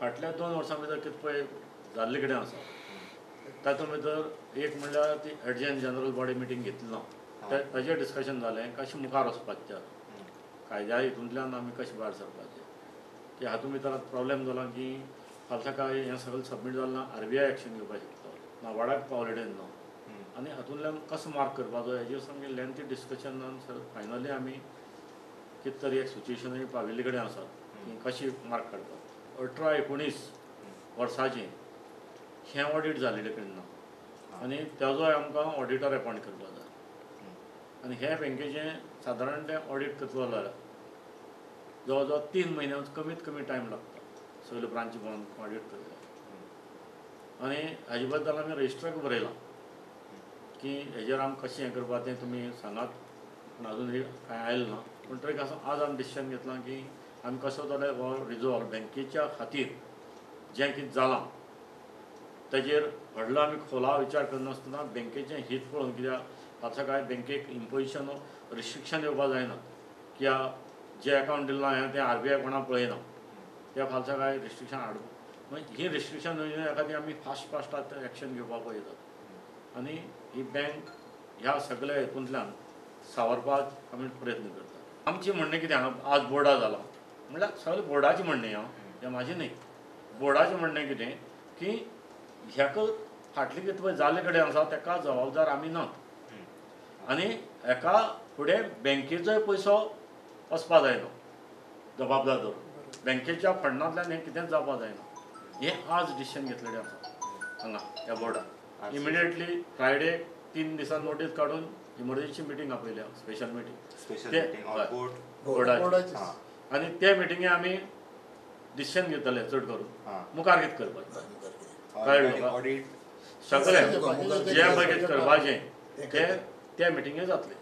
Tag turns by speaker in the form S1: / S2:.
S1: फाटल्या 2 वर्सां भितर कितें पळय जाल्ले कडेन आसा तातूंत भितर एक म्हणल्यार ती अर्जंट जनरल बॉडी मिटींग घेतली ना, ताजेर डिस्कशन जालें कशें मुखार वचपाचें तें कायद्या हितूंतल्यान आमी कशें भायर सरपाचें. की हातूंत भितर आतां प्रॉब्लेम जाला की फाल्यां सकाळीं हें सगळें सबमीट जालें ना आरबीआय एक्शन घेवपाक शकता, नाबार्डाक पावलेडे ना आनी हातूंतल्यान कसो मार्क करपाचो हेजेर सामकें लेंथी डिस्कशनान फायनली आमी कितें तरी एक सिच्युएशन पाविल्ले कडेन आसात की कशी मार्क काडपाक. 18-19 वर्साचें हें ऑडीट जाल्ले कडेन ना आनी ताजोय आमकां ऑडिटर एपॉयंट करपाक जाय आनी हे बँकेचें सादारण तें ऑडीट करतलो जाल्यार जवळ जवळ 3 म्हयन्यांक कमीत कमी टायम लागता सगळ्यो ब्रांची भोंवन ऑडीट करपाक. आनी हाजे बद्दल आमी रजिस्टराक बरयलां की हेजेर आमी कशें हें करपाक तें तुमी सांगात, पूण अजून कांय आयलें ना. पूण तरी आसा आज आमी डिसिजन घेतलां की आमी कसो जाल्यार हो रिजॉल्व बँकेच्या खातीर जें कितें जालां ताजेर व्हडलो आमी खोला विचार करनासतना बँकेचें हीत पळोवन, कित्याक फाल्यां सकाळीं बँकेक इम्पोजिशन रिस्ट्रिक्शन येवपाक जायना कित्याक जे अकावंट दिलां हांवें तें आरबीआय कोणाक पळयना, त्या फाल्यां सकाळीं रिस्ट्रिक्शन हाड मागीर ही रिस्ट्रिक्शन ह्या खातीर आमी फास्ट फास्ट आतां एक्शन घेवपाक पळयतात आनी ही बँक ह्या सगळ्या हितूंतल्यान सावरपाक आमी प्रयत्न करतात. आमचें म्हणणें कितें आहा, आज बोर्डा जालां म्हणल्यार सगळें बोर्डाचें म्हणणें आहा, हें म्हाजें न्ही. बोर्डाचें म्हणणें कितें की हेका फाटलें कितें पळय जाल्ले कडेन आसा ताका जबाबदार आमी नात आनी हेका फुडें बँकेचोय पयसो वचपा जायना जबाबदार धरून बँकेच्या फंडांतल्यान हें कितेंच जावपा जायना. हें आज डिसिजन घेतलेलें आसा हांगा ह्या बोर्डान. इमिडिएटली फ्रायडे 3 दिसां नोटीस काडून इमर्जन्सी मिटींग आपयल्या, स्पेशल मिटींग बोर्डाची, आनी ते मिटिंगे आमी डिसिजन घेतले चड करून मुखार कितें करपाचें कळ्ळें सगळें जें पळय कितें करपाचें तें त्या मिटिंगे जातलें.